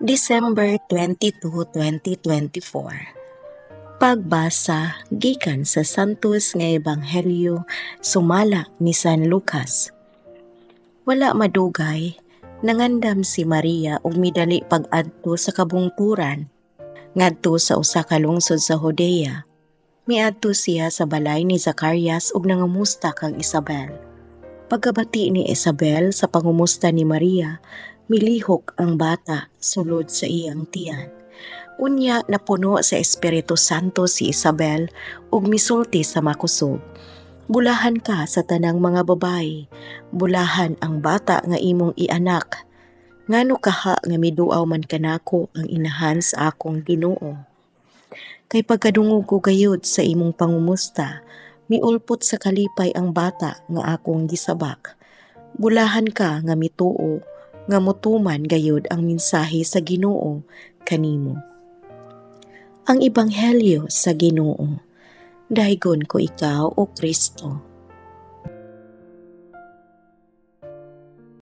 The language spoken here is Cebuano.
December 22, 2024. Pagbasa gikan sa Santos nga Ebanghelyo sumala ni San Lucas. Wala madugay, nangandam si Maria ug midali pag-adto sa kabungturan ngadto sa usa ka lungsod sa Judea. Miadto siya sa balay ni Zacarias ug nangumusta kang Isabel. Pagkabati ni Isabel sa pangumusta ni Maria, milihok ang bata sulod sa iyang tiyan. Unya napuno sa Espiritu Santo si Isabel ug misulti sa makusog. "Bulahan ka sa tanang mga babae, bulahan ang bata nga imong ianak. Ngano kaha nga miduaw man kanako ang inahan sa akong Ginoo? Kay pagkadungog ko gayud sa imong pangumusta, miulpot sa kalipay ang bata nga akong gisabak. Bulahan ka nga mituo nga mutuman gayud ang mensahe sa Ginoo kanimo." Ang Ebanghelyo sa Ginoo. Daygon ko ikaw, O Kristo.